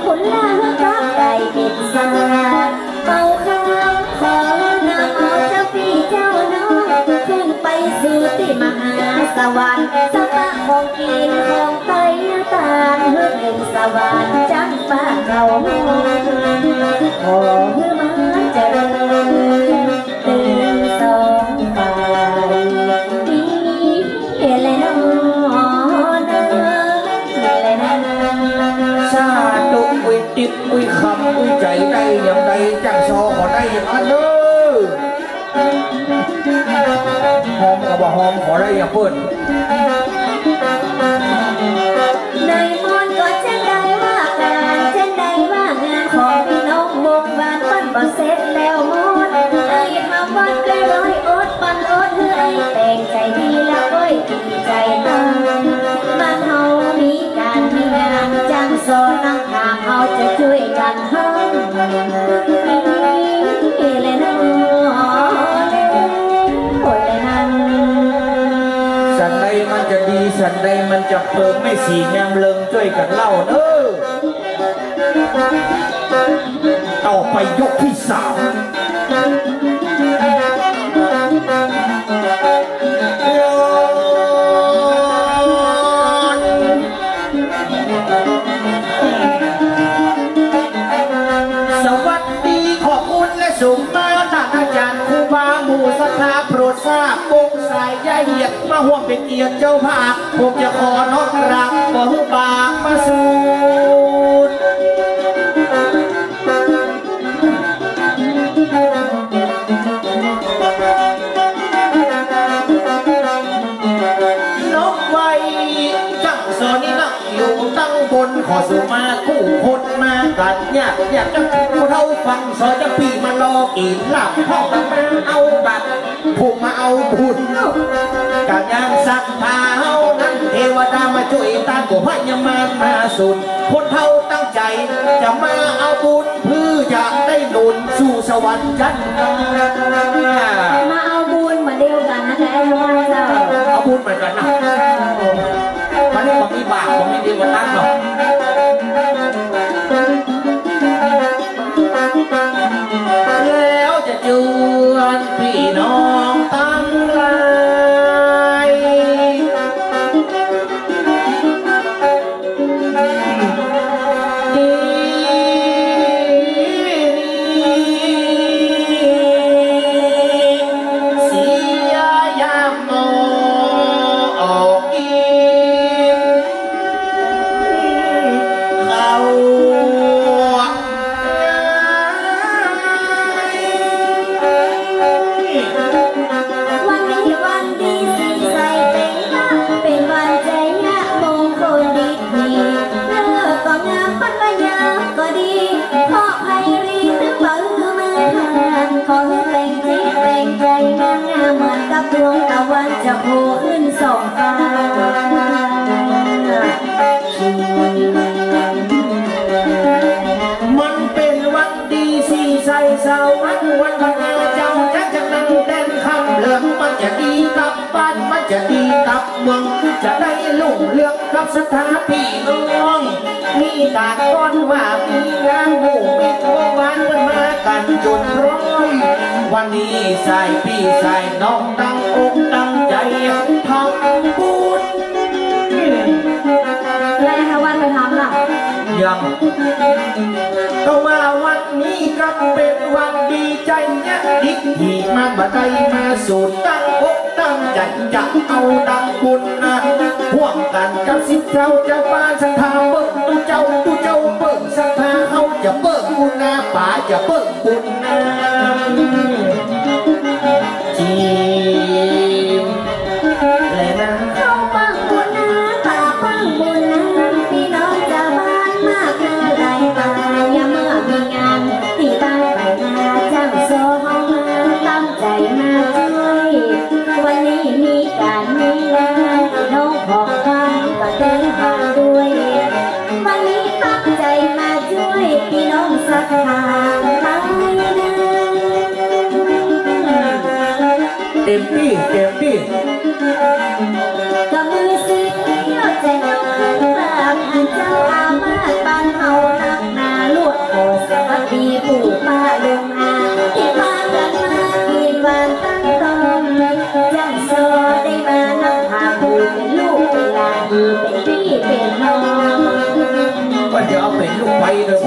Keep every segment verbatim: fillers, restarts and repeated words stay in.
ผลลาหื้อกับได้เป๋นสา เป่าคำขอนำเอาเจ้าปี้เจ้าน้อง ขึ้นไปสู่ตี้มหาสวรรค์ สักปะของกิ๋นของใต้ตาง หื้อเป๋นสวรรค์จั้งฟ้าเก่า ขอหื้อมันเจริญ ตึงสองฝ่าย นี่แหละเนาะ นี่แหละเนาะ สาธุ อุ้ยติ๊บ อุ้ยคำ อุ้ยใจ๋ ได้อย่างใดจั้งซอขอได้อย่างนั้นเน่อ หอมก็บ่หอม ขอได้อย่างเปิ้น ในมนต์ก็เจ้นใดว่าก๋าน เจ้นใดว่างานของปี้น้องวงวาน เปิ้นบ่เสร็จแล้วมนต์ ไอ้ทำวัดใกล้ร้อยอด ปันอดหื้อไอ้แต่งใจ๋ดีละก้อย ดีใจ๋ตัง บ้านเฮามีก๋านมีงาน จั้งซอตั้งถาม เฮาจะจ้วยกั๋นห้อง นี่แหละเนาะ นี่แหละเนาะ สันใดมันจะดี สันใดมันจะเปิง แม่ศรีงามเริง จ้วยกั๋นเล่าเน่อ ต่อไปยกตี้สาม สวัสดี ขอบคุณและสุขมา ต้านอาจ๋ารย์ครูบา หมู่ศรัทธาโปรดทราบ วงสายใยเหยียด มาฮ่วมเป๋นเกียรติเจ้าภาพ ผมจะขอน้อมกราบขอหื้อบากมาสูด นกไว้ จั้งสอนี้นั่งอยู่ตังบน ขอสุมากู้คนมากั๋น อยาก อยากจะผู้เฒ่าฟังสอ จะปี้มาลอกิ๋นลาบ พ่อมาเอาบัตร ผู้มาเอาบุญ ก๋านงานศรัทธาเฮานั้น เทวดามาจ้วยต้าน ก็พญามารมาสูน คนเฒ่าตั้งใจ๋จะมาเอาบุญ เปื้อจะได้หนุนสู่สวรรค์จั้นฟ้า มาเอาบุญเหมือนเดียวกั๋นนะ แต่ไอ้ว่าเจ้า เอาบุญเหมือนกั๋นนะ มันนี่บ่มีบาป บ่มีเดวตาเนาะ แล้วจะจวนปี้น้องตังหลาย เสียยามหมอออกกิ๋นข้าว วันนี้วันดีสีใสเป๋นมา เป๋นวันชัยมงคลดี เลิกก็งาม ปัญญาก็ดี ขอไพรีนึกว่าอือมา ขอหื้อแต่งจิตแต่งใจ๋งาม เหมือนกับดวงตะวันจะโผล่ขึ้นส่องฟ้า มันเป๋นวันดีสีใสสาวัน วันพญาเจ้าจักรจันทร์แดนคำเหลือง มันจะดีกับบ้าน มันจะดีกับเมือง จะได้รุ่งเรืองกับศรัทธาปี้น้อง มีก๋านก้อนว่ามีงานหมู่มิตรวงวาน เปิ้นมากั๋นจนพร้อม วันนี้สายปี้สายน้อง ตั้งอกตั้งใจ๋ทำบุญ แล้วให้วัดไปทำล่ะ ยัง ก็ว่าวันนี้ก็เป๋นวันดีใจ๋เนี่ย ดิกที่มาบ่ได้มาสูน ตั้งอกตั้งใจ๋จะเอาดำบุญนะ ฮ่วมกั๋นกับสิทธิ์เจ้า เจ้าบ้านศรัทธาเปิ้ง ตุ๊เจ้า ตุ๊เจ้าเปิ้งศรัทธา เฮาจะเปิ้งบุญนะ ป๋าจะเปิ้งบุญนะ จีบ และนะ เฮาเปิ้งบุญนะ ป๋าเปิ้งบุญนะ ปี้น้องจาวบ้านมากหน้าหลายต๋า ยามเมื่อมีงานตี้บ้านไปนา จั้งซอเฮามาตั้งใจ๋มาจ้วย วันนี้มีก๋านมีงาน ปี้น้องของบ้านก็เดินทางด้วย วันนี้ตั้งใจ๋มาจ้วยปี้น้องศรัทธาหลายนะ เต๋มตี้ เต๋มตี้ ก็มือสิบเดียวจะยกขึ้นตาง อันเจ้าอาวาสบ้านเฮานัก ไปเถิด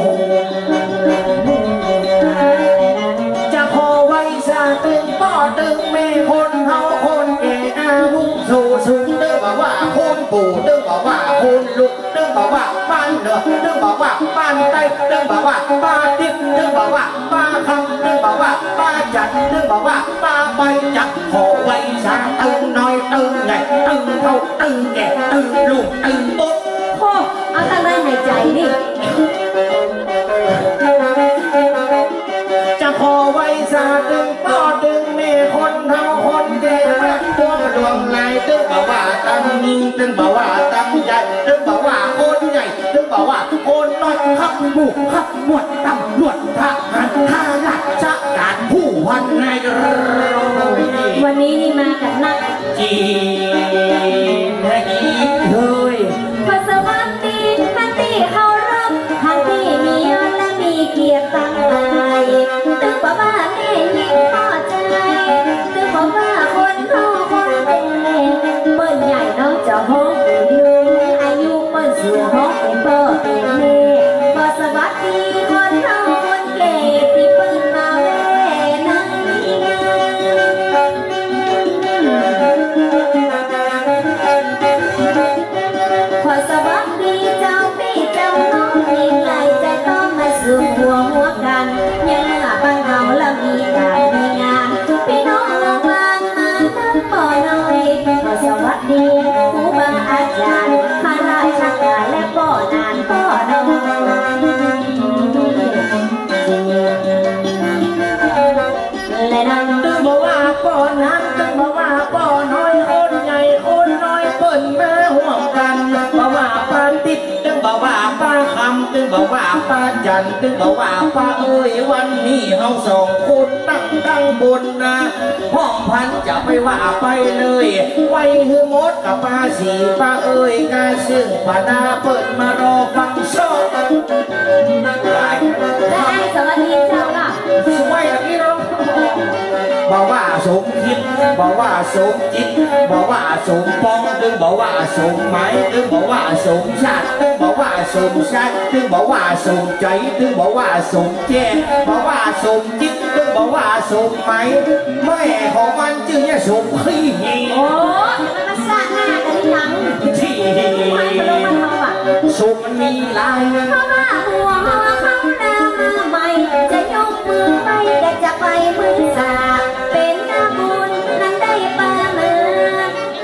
จะขอไหว้สาตึงป้อตึงแม่คนเฒ่าคนแก่อาวุโสสูง ตึงบอกว่าคนปู่ ตึงบอกว่าคนลุง ตึงบอกว่าป้าเหนือ ตึงบอกว่าป้าใต้ ตึงบอกว่าป้าติ๊บ ตึงบอกว่าป้าคำ ตึงบอกว่าป้าจัน ตึงบอกว่าป้าใบ จะขอไหว้สาตึงน้อยตึงใหญ่ ตึงเฒ่าตึงแก่ ตึงลุงตึงตุ๊ด โอ้ เอาตั้งได้ในใจนี่ จะขอไหว้สาตึงป้อตึงแม่คนเฒ่าคนแก่ พวกหลวงหลาย ตึงบอกว่าตึงยิ่ง ตึงบอกว่าตึงใหญ่ ตึงบอกว่าคนใหญ่ ตึงบอกว่าคนน้อย ครับหมู่ครับหมวด ตำรวจ ทหาร ข้าราชการ ผู้ว่า นายร้อย วันนี้นี่มากันนัก จีนแท้อีกเฮ้ย ขอสวัสดีท่านตี้เคารพ ท่านตี้มียศและมีเกียรติตังหลาย ตึงบอกว่าแม่ยิ่งพอใจ ตึงบอกว่าคนเฒ่าคนแก่ เปิ้นใหญ่น้องจะฮ้องเป๋นลุง อายุเปิ้นสูงฮ้องเป๋นป้อเป๋นแม่ ขอสวัสดีคนเฒ่าคนแก่ตี้เปิ้นมาแว่ในงาน ขอสวัสดีเจ้าปี้เจ้าน้อง มีหลายใจ๋ต้องมาสุมหัวหัวกั๋น ยังเมื่อบ้านเฮาละมีก๋านมีงาน ปี้น้องเมืองบ้านมาตึงป้อน้อย ขอสวัสดีครูบาอาจ๋ารย์ ข้าราชการและป้อหนานป้อน้อย และนั้น ตึงบอกว่าป้อหนาน ตึงบอกว่าป้อน้อย คนใหญ่คนน้อยเปิ้นมาฮ่วมกั๋น บอกว่าป้าติ๊บ ตึงบอกว่าป้าคำ ตึงบอกว่าป้าจัน ตึงบอกว่าป้าเอ้ย วันนี้เฮาสองคนตั้งตังบนนะ ห้องพันจะไปว่าไปเลย ไหว้หื้อหมดกับป้าศรีป้าเอ้ย กาซึ่งบรรดาเปิ้นมารอฟังสวด ได้ สวัสดีเจ้าค่ะ สวัสดีเนาะ บ่าวว่าสมคิด บ่าวว่าสมจิต บ่าวว่าสมปอง ตึงบ่าวว่าสมหมาย ตึงบ่าวว่าสมชาติ ตึงบ่าวว่าสมชาย ตึงบ่าวว่าสมใจ๋ ตึงบ่าวว่าสมแจ้ง บ่าวว่าสมจิต ตึงบ่าวว่าสมหมาย แม่ของมันจื้อเนี่ยสมขี้หี โอ้ มันมาสร้างหน้ากันหรือยัง ขี้หี มันไปลงมันเฮาอะ สม มันมีหลาย เพราะว่าหัวเฮาเข้าหน้ามาใหม่ จะยกมือไปก็จะไปมือสาก เป๋นหน้าบุญนั้นได้ปามา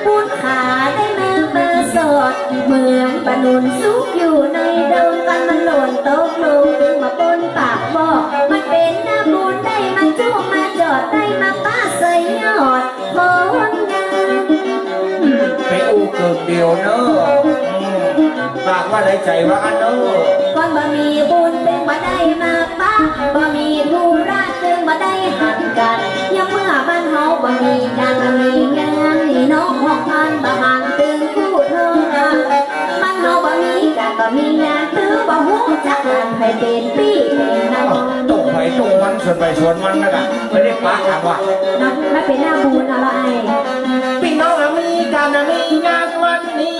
บุญข้าได้มาเบอร์สอด เหมือนปะหนุนสุกอยู่ในดง กันมันหล่นตกลง มาปนปากบอก มันเป๋นหน้าบุญได้มาจุมาจอด ได้มาปะใส่ยอด โพธิ์งาม ไปอู้เกิกเดี่ยวเน่อ อืม ปากว่าใดใจ๋ว่าอั้นเน่อ ก่อนบ่มีบุญตึงบ่ได้มาปะ บ่มีธุระตึงบ่ได้หันกั๋น ยามเมื่อบ้านเฮาบ่มีก๋านบ่มีงาน นี่น้องฮอกพันบ่หันตึงกู้ทอง บ้านเฮาบ่มีก๋านบ่มีงาน ตึงบ่ฮู้จักหันใผเป๋นปี้เป๋นน้อง ตรงใผตรงมัน สวนใผสวนมันนะกะ บ่ได้ปะกั๋นว่ะ นะ มันเป๋นหน้าบุญเอาละไอ้ ปี้น้องอะมีก๋านอะมีงานวันนี้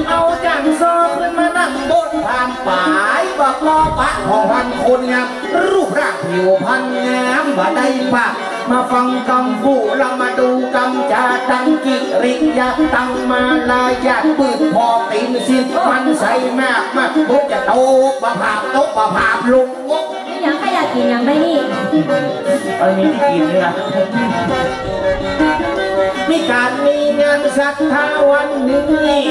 เอาจั่นซอขึ้นมานั่งบนผานป๋าย บ่ปอปะของพันคนงาม รูปร่างผิวพรรณงามบ่ได้ปะ มาฟังกำพูด แล้วมาดูกำจา ตังกิริยา ตังมารยาท ปืดผ่อตี๋นสิ้น มันใสมากมาก บนจะตกบ่ผาบ ตกบ่ผาบ ลงงก มีหยังใค่อยากกิ๋นหยังไหมนี่ เออ มีตี้กิ๋นนี่นะ มีก๋านมีงานศรัทธาวันนี้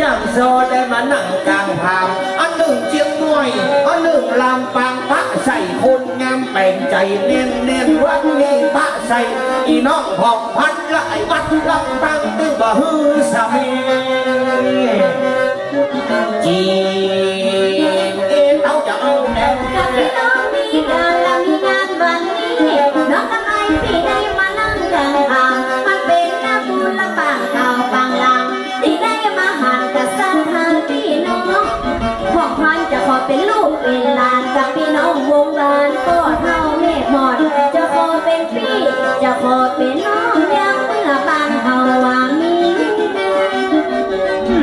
จั่นซอได้มานั่งก๋างผาน อันนึ่งเจียงใหม่ อันนึ่งลำปาง ปะใส่คนงามแป๋งใจ๋แน่นๆ วันนี้ปะใส่ อี่น้องฮอกพัน และไอ้วัดลำปาง ตึงบ่หื้อสามี จีนเอเต้าจะเอาแนว กับปี้น้องมีก๋านและมีงานวันนี้ น้องกับไอ้ปี้ได้มานั่งก๋างผาน มันเป๋นหน้าบุญและปางเก่าปางหลัง ตี้ได้มาหันกับศรัทธาปี้น้อง ฮอกพันจะขอเป๋นลูกเป๋นหลาน กับปี้น้องวงบ้าน ป้อเฒ่าแม่หมอน จะขอเป๋นปี้ จะขอเป๋นน้อง ยามเมื่อบ้านเฮาว่ามี อื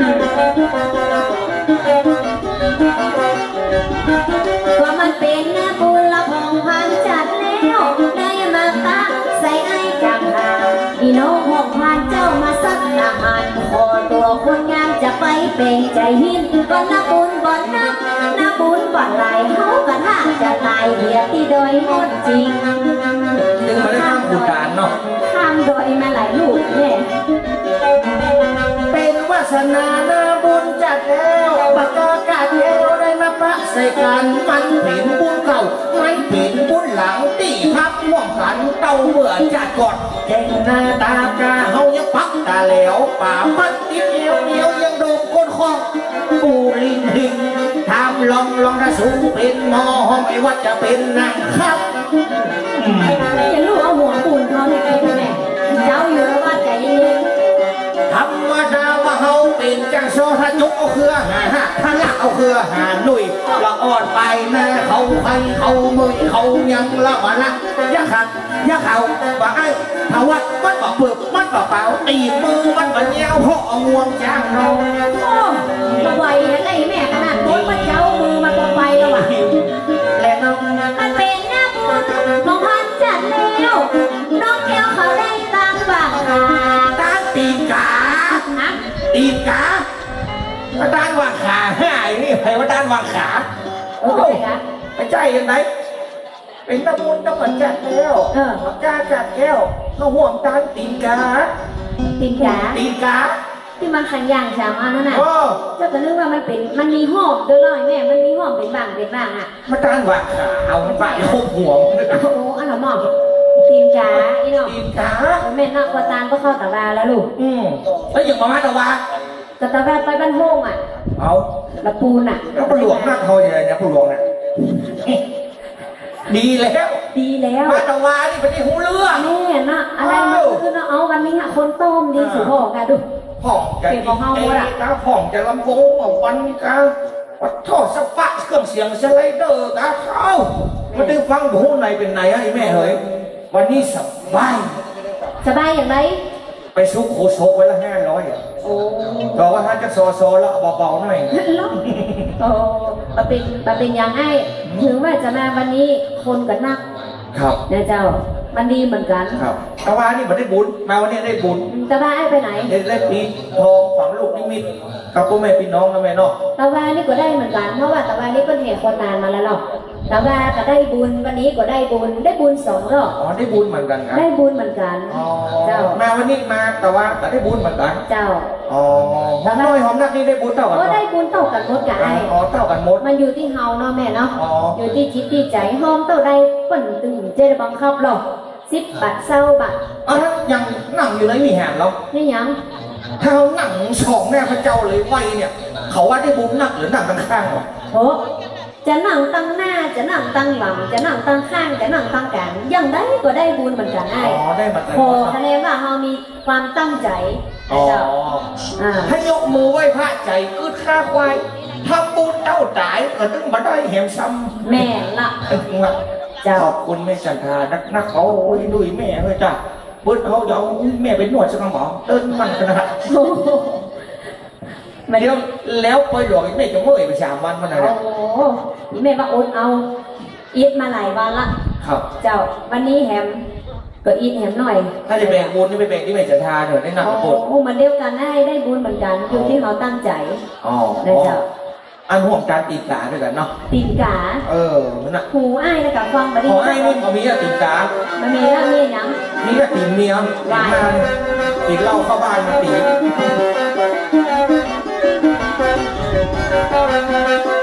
ม เป๋นนาบุญละผ่องผันจัดแล้ว ได้มาปะใส่อ้ายก๋างหา อีน้องผ่องผันเจ้ามาสักอาหาร ขอตั๋วคนงามจะไปแป๋งใจ๋หิ้น ก่อนนาบุญบ่นัก นาบุญบ่หลาย เฮาก็ถ้าจะต๋ายเหียตี้ดอยม่อนจิง ตึงบ่ได้ข้ามภูฏานเนาะ ข้ามดอยมาหลายลูกแน่ เป๋นวาสนานาบุญจัดแล้ว บ่าก้าก๋าดแก้วได้มาปะใส่กั๋น มันเป๋นบุญเก่า มันเป๋นบุญหลังตี้ฮับฮ่วมกั๋นเต้าเมื่อจัดก่อน แก่งนาต๋าก้าเฮายังปักต๋าแหลว ป๋าพัดติดเอวเดียวยังโดมก้นคอก ปูลิงลิง ถามลองลองถ้าสูงเป๋นหมอห้อง ไอ้ว่าจะเป๋นนางครับ จะลูกเอาหัวปูนเขาเนี่ยคิดแม่ เจ้าอยู่แล้วว่าใจเย็นๆ ธรรมดาว่าเฮาเป๋นจังซ้อ ถ้าจุกเอาเครือหาหัก ถ้าลักเอาเครือหาหนุ่ย ละอ่อนไปนะ เขาใครเขาเมยเขายังละบ่ละ อย่าขัด อย่าเขาบ่อ้าย ถ้าวัดมันบ่เปิบ มันบ่เป๋า ตี๋มือมันบ่เยียว เพราะเอางวงจ้างเนาะ โอ้ บ่ไหวอะไรแม่ขนาดโน้น ว่าเจ้ามือมันบ่ไปแล้วอะ และน้อง มันเป๋นนาบุญผ่องผันจัดแล้ว น้องแก้วเขาได้ตางหว่างขา ตางตี๋นก๋า ฮะ ตี๋นก๋า มาตางหว่างขา หาไอ้นี่ ใผว่าตางหว่างขา เออ โอ้ ใผคะ ไปใจ้ยังไง เป๋นนาบุญต้องมาจัดแล้ว เออ บ่าก้าก๋าดแก้ว ก็ฮ่วมตางตี๋นก๋า ตี๋นก๋า ตี๋นก๋า ตี้มันขันอย่างสามอันนั้นน่ะ เออ เจ้าก็นึกว่ามันเป๋น มันมีฮ่อมตวยเนาะแม่ มันมีฮ่อมเป๋นบ้างเป๋นบ้างอะ มาตางหว่างขา เอามันไปครบหัว โอ้ อันนั้นหม่อ ตี๋นก๋า อีน้อง ตี๋นก๋า แม่นเนาะ พอตางก็เข้าตะวาแล้วลูก อืม แล้วยังมาตะวา ก็ตะวาไปบ้านโฮ่งอะ เอา ละปูนอะ แล้วพ่อหลวงนักเขาอย่างเนี้ย พ่อหลวงน่ะ ดีแล้ว ดีแล้ว มาตะวานี่บ่ได้ฮู้เรื่อง แม่นเนาะ อะไรมัน เออ คือเนาะ เอาวันนี้อะ คนต้มดี เออ สุดบอกอะ ดู พ่องจะ เก็บของเฮาหมดอะ เอ๊ะ ตาพ่องจะลำโพง เอาวันนี้กะ ปัดท่อสปะ เครื่องเสียงสไลเดอร์กะ เอ้า มาได้ฟังบ่ฮู้ไหนเป๋นไหนอะ ไอ้แม่เหย วันนี้สบาย สบายอย่างไร ไปซุกโฆษกไว้ละห้าร้อยอะ โอ้ บอกว่าถ้าจะซอๆ แล้วเอาเบาๆ หน่อย เหรอ โอ้ บ่เป๋น บ่เป๋นหยังอ้าย อืม ถึงว่าจะมาวันนี้คนก็นัก ครับ นะเจ้า มันดีเหมือนกั๋น ครับ ตะวานี่บ่ได้บุญ มาวันนี้ได้บุญ อืม ตะวาอ้ายไปไหน ได้ ได้ปิดทองฝังลูกนิมิต กับป้อแม่ปี้น้องนะแม่เนาะ ตะวานี่ก็ได้เหมือนกั๋น เพราะว่าตะวานี่เปิ้นแห่โคตานมาแล้วเนาะ ตะวาก็ได้บุญ วันนี้ก็ได้บุญ ได้บุญสองรอบ อ๋อ ได้บุญเหมือนกั๋นครับ ได้บุญเหมือนกั๋น อ๋อ เจ้า มาวันนี้มาตะวาก็ได้บุญเหมือนกั๋น เจ้า อ๋อ หอมน้อยหอมนักนี่ได้บุญเต้ากั๋น ก็ เนาะ ได้บุญเต้ากั๋นหมดกะ อ๋อ เต้ากั๋นหมด มันอยู่ตี้เฮาเนาะแม่เนาะ อ๋อ อยู่ตี้จิตตี้ใจ๋ หอมเต้าใดเปิ้นตึงจะได้บังคับหรอก สิบบาท ซาวบาท เอ้า ยังนั่งอยู่ในวิหารเหรอ นี่หยัง ถ้าเฮานั่งส่องหน้าพระเจ้าเลยไหว้เนี่ย เขาว่าได้บุญนักหรือนั่งตังข้างวะ โห จะนั่งตังหน้า จะนั่งตังหลัง จะนั่งตังข้าง จะนั่งตังก๋าง อย่างใดก็ได้บุญเหมือนกั๋นอ้าย อ๋อ ได้เหมือนกั๋น ขอคะแนนว่าเฮามีความตั้งใจ๋ อ๋อ เจ้า อ่า ถ้ายกมือไหว้พระใจ๋กึ๊ดข้าควาย ทำบุญเต้าต๋ายก็ตึงบ่ได้แหมซ้ำ แม่นละ ตึงละ เจ้า ขอบคุณแม่จันทานักๆ โอ้ย ดุยแม่เฮ้ยจ้ะ เปิ้นเอา เดี๋ยวแม่ไปนวดสักหน่อยหมอ เอิ้นมันขนาด โอ้โห เดี๋ยว แล้วปอยหลวงแม่จะเมื่อยไปสามวันมันนะเนี่ย โอ้โห แม่ว่าอดเอา อิดมาหลายวันละ ครับ เจ้า วันนี้แหม ก็อิดแหมหน่อย ถ้าจะแบ่งบุญนี่ไปแบ่งตี้แม่จันทาเถอะ ได้หนักบุญ โอ้ เหมือนเดียวกั๋น ได้ ได้บุญเหมือนกั๋น อยู่ตี้เฮาตั้งใจ๋ อ๋อ นะเจ้า อันห่วงก๋านตี๋นก๋าด้วยกั๋นเนาะ ตี๋นก๋า เออ นั่นน่ะ หูอ้ายนะกะฟังบ่ดี ของอ้ายนี่บ่มีอะตี๋นก๋า บ่มีแล้ว มีหยัง มีแต่ตี๋นเมีย ตี๋นบ้าน ตี๋นเหล้าเข้าบ้านมาตี๋น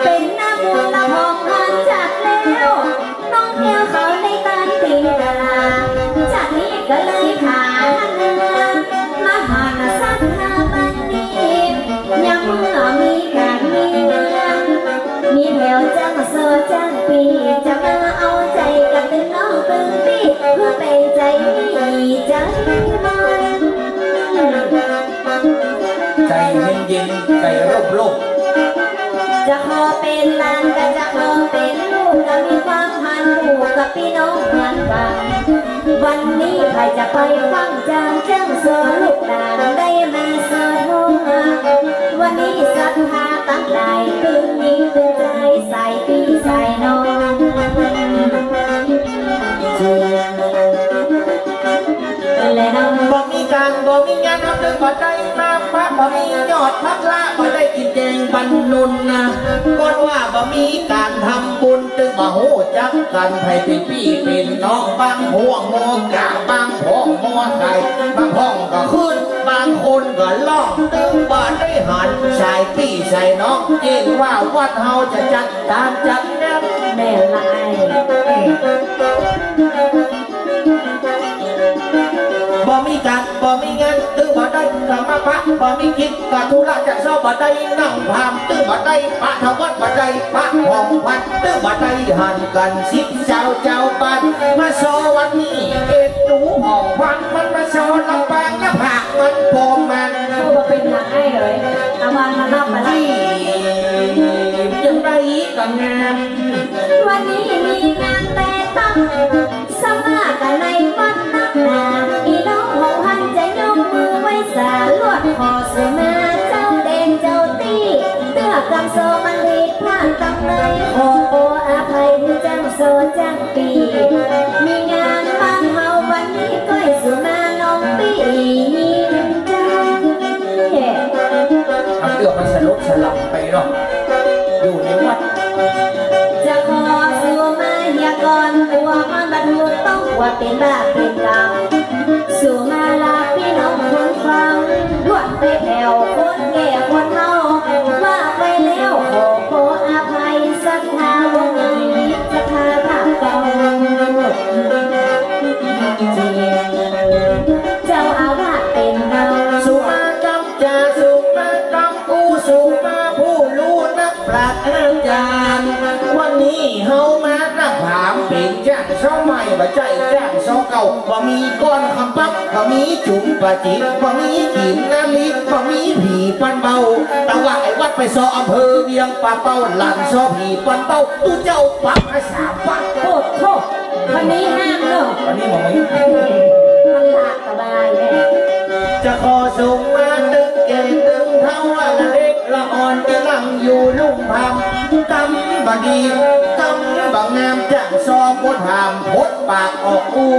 เป๋นนาบุญละผ่องผันจัดแล้ว น้องแก้วเขาได้ตางตี๋นก๋า จากนี้ก็เลยพาหันหน้า มาหาศรัทธาบัดนี้ ยังเมื่อมีก๋านมีงาน มีแถวจ้างซอจ้างปี้ จะมาเอาใจ๋กับตึงน้องตึงปี้ เปื้อเป๋นใจ๋หนี้ใจ๋มัน ใจ๋เย็นๆ ใจ๋โล่งๆ จะขอเป๋นหลานก็จะขอเป๋นลูก ก็มีความหันผูกกับปี้น้องหันกั๋น วันนี้ใผจะไปฟั่งจางเจิ่งสอนลูกหลานได้มาสอนห้อง วันนี้ศรัทธาตังหลาย ตึงมีตึงใจ๋สายปี้สายน้อง บ่ได้มาปะ บ่มียอดพระละ บ่ได้กิ๋นแกงบรรนุนนะ ก่อนว่าบ่มีก๋านทำบุญ ตึงบ่ฮู้จักกั๋น ใผเป๋นปี้เป๋นน้อง บางพ่องมัวก๋า บางพ่องมัวไข่ บางพ่องก็ขึ้น บางคนก็ล่อง ตึงบ่ได้หันสายปี้สายน้อง เจ้งว่าวัดเฮาจะจัดก๋านจัดงาน แม่นละไอ้ บ่มีก๋าน บ่มีงาน ตึงบ่ได้กำมาปะ บ่มีกิ๋น กะธุระจะเซาะ บ่ได้นั่งพาม ตึงบ่ได้ปะทวัด บ่ได้ปะของขวัญ ตึงบ่ได้หันกั๋น สิบเจ้า เจ้าบ้าน มาเซาะวันนี้ เอ็ดดูของขวัญ มันมาเซาะลำปาง หน้าผากมันปลอมมัน โอ้ บ่เป๋นหยังไอ้เอ๋ย ตะวันมารับไปละ ยังได้กำงาน วันนี้มีงานแต่ต้อง สมากั๋นในวัดนักหนา ปี้น้องเฮาหันจะยกมือไหว้สา ลวดขอสุมาเจ้าแดนเจ้าตี้ เตื้อกำเซาะมันผิดพลาดตำใด ขอโปรอภัยหื้อจ้างเซาะจ้างปี้ มีงานบ้านเฮาวันนี้ก้อยสุมาน้องปี้ ทำเตื้อมันสลบสลำไปเนาะ อยู่ในวัด จะขอสุมาเหียก่อน กั๋วมันบ่ถูกต้อง กั๋วเป๋นบาปเป๋นกรรม สุมาลาปี้น้องคนฟัง ลวดไปแผ่วคนแก่คนเฒ่า ว่าไปแล้วขอโปรอภัย ศรัทธาบ่มี ศรัทธาพระเก่า เจ้าอาวาสเป๋นเฮา สุมากำจ๋า สุมากำอู้ สุมาผู้ฮู้นัก ปราชญ์อาจ๋ารย์ วันนี้เฮามานักถาม เป๋นจ้างเซาะใหม่ บ่ใจ้จ้างเซาะเก่า บ่มีก้อนกำปั๊บ บ่มีจุ๋มปาจิ๋ม บ่มีกิ๋นนาลี บ่มีผีปันเบา แต่ว่าไอ้วัดไปเซาะอำเภอเวียงป่าเป้า หลังเซาะผีปันเบา ตุ๊เจ้าปรับมาสามบาท โอ้โธ่ วันนี้ห้ามเนาะ วันนี้บ่มี มันหลาก สบายแน่ จะขอสุมาตึงแก่ตึงเฒ่า ละเล็กละอ่อนตี้นั่งอยู่ลุ่มธรรม กำบ่ดี กำบ่งาม จ้างเซาะบ่ถาม พดปากออกอู้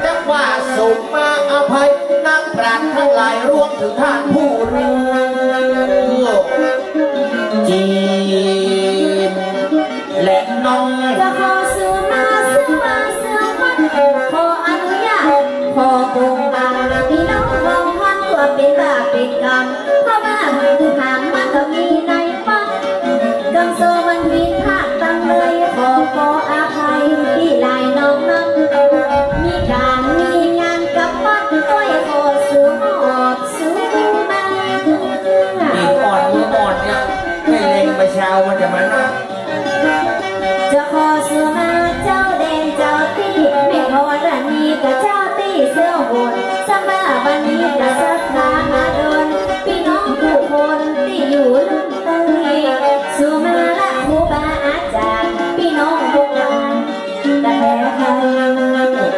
จักว่าสุมาอภัย นักปราชญ์ทั้งหลาย รวมถึงท่านผู้ฮู้ จีน และน้อง จะขอสุมา สุมา สุมา ขออนุญาต ขอปกป้อง ปี้น้องของท่าน กั๋วเป๋นบาปเป๋นกรรม เพราะว่าถามมันก็มีในปาก กำเซาะมันผิดพลาดตำใด ขอโปรอภัย ปี้หลายน้องนั้น มีก๋านมีงานกับปัด ก้อยขอสุมาออก สุมา อีกอ่อนมืออ่อนเนี่ย ไม่เล็งไปเช้ามันจะมานั่ง จะขอสุมาเจ้าแดนเจ้าตี้ แม่ธรณีกับเจ้าตี้เสื้อโหน สมาวันนี้ก็ศรัทธามาดอน ปี้น้องผู้คนตี้อยู่ลุ่มใต้ สุมาละครูบาอาจ๋ารย์ ปี้น้องลูกหลาน กะแท้ไทย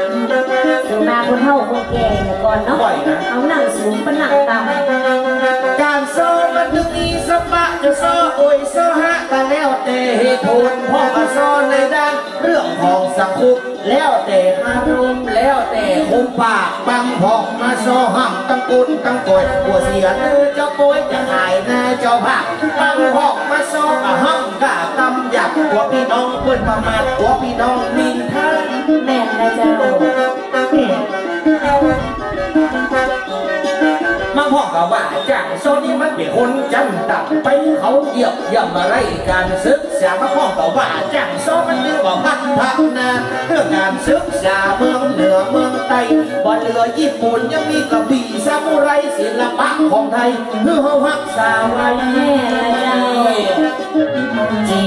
สุมาคนเฒ่าคนแก่เนี่ยก่อนเนาะ ไหวนะ เอานั่งสูงปะนั่งต่ำ ก๋านเซาะมันตึงมีสปะ จะเซาะโอยเซาะฮะ ก็แล้วแต่เหตุผล พ่องก็เซาะในด้านเรื่องของสังคม แล้วแต่อารมณ์ แล้วแต่คนปาก บางพ่องมาเซาะห้ามตังก้นตังก้อย กั๋วเสียเนื้อเจ้าโป๊ย จะขายหน้าเจ้าภาพ บางพ่องมาเซาะก็ห้าม ก้าตำหยาบ กั๋วปี้น้องเปิ้นประมาท กั๋วปี้น้องนินทา แม่นนะเจ้า บางพ่องก็ว่าจ้างเซาะนี่มันเป๋นคนจั้นต่ำไป เขาเหยียบย่ำอะไรก๋านศึกษา บางพ่องก็ว่าจ้างเซาะมันเป๋นบ่พัฒนา เรื่องก๋านศึกษาเมืองเหนือเมืองใต้ บ่เหลือญี่ปุ่น ยังมีกระบี่ซามูไร ศิลปะของไทย หื้อเฮาฮักษาไว้ แม่นนะเจ้า จี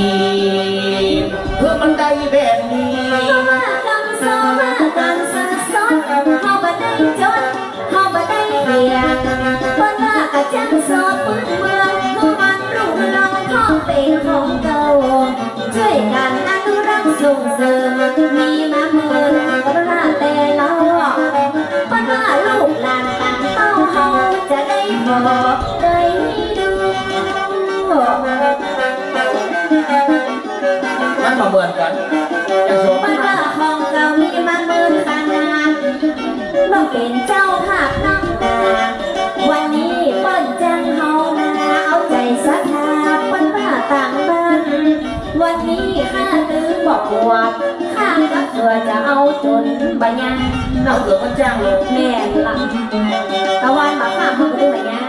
น เพื่อมันได้แบบนี้ เฮาว่าก๋านเซาะ ว่าก๋านซื่อสด เฮาบ่ได้จ๋น เฮาบ่ได้เขียน เปิ้นว่าก๋านจ้างเซาะปื้นเมือง หื้อมันรุ่งเรือง เพราะเป๋นของเก่า จ้วยกั๋นอนุรักษ์ส่งเสริม มีมาเมิน ก็ว่าแต่เล่า เปิ้นว่าลูกหลานต่างเต้า เฮาจะได้บ่ได้ดู มันบ่เหมือนกั๋น อย่างสม เปิ้นว่าของเก่ามีมาเมินขนาด เมื่อเป๋นเจ้าภาพนักหนา วันนี้เปิ้นจ้างเฮานา เอาใจ๋ศรัทธาเปิ้นมาตั้งบ้าน วันนี้ข้าตึงบ่กลัว ข้ากับเฟือจะเอาจ๋นบ่ยาก เอาเฟือเปิ้นจ้างเลย แม่นละ ตะวันบ่าข้ามเปิ้นบ่ยาก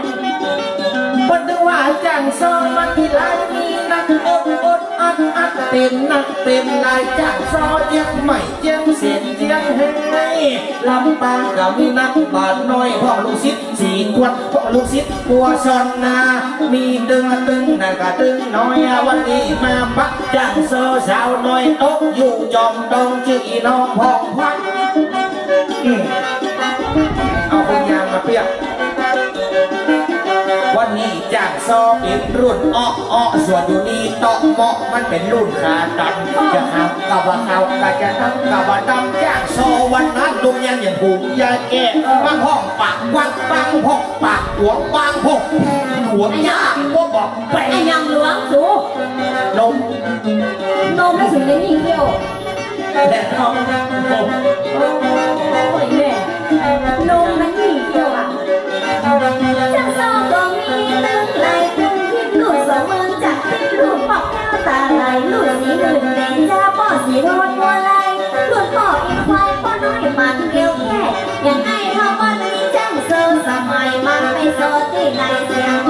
เปิ้นตึงว่าจ้างซอมันมีหลายมีนัก อดอดอัดอัด เป๋นนักเป๋นหลาย จ้างซอเจียงใหม่ เจียงแสน เจียงแฮ้ย ลำปางก็มีนัก บ่าน้อยพ่องลูกศิษย์ สี่ขวดพ่องลูกศิษย์ ปัวซอนนา มีตึงตึงนั่นก็ตึงน้อย วันนี้มาปะจ้างซอสาวน้อย ตกอยู่จอมดอง จื้ออีน้องผ่องพัน อืม เอาคนยางมาเปียก วันนี้จ้างซอเป๋นรุ่นอ๊อกอ๊อก ส่วนอยู่นี่เตาะเมาะ มันเป๋นรุ่นขาตัน จะหากะบ่าเข้า กะจะทำกะบ่าทำ จ้างซอวันนั้น ลุงยังอย่างผูกยาแก้ บางห้องปากกว้าง บางห้องปากหลวง บางห้องหลวงยาก ก็บอกแปลก ไอ้ยังหลวงสู นม นมไม่ถึงในนี่เที่ยว แดดออก โอ้ยแม่ นมมันหนีเที่ยวอะ จ้างซอก็มีตึงหลายตึง ฮิตลู่สองเมือง จากฮิตลู่ปอกแก้วต๋าไหล ลู่สีหมื่นเบญจา ป้อสีโรจน์บัวลาย รุ่นป้ออินควาย ป้อน้อยหมั่นเกลียวแก้ อย่างไอ้เฒ่าวันนี้จ้างซอสมัย มันไปซอตี้ไหนเสียง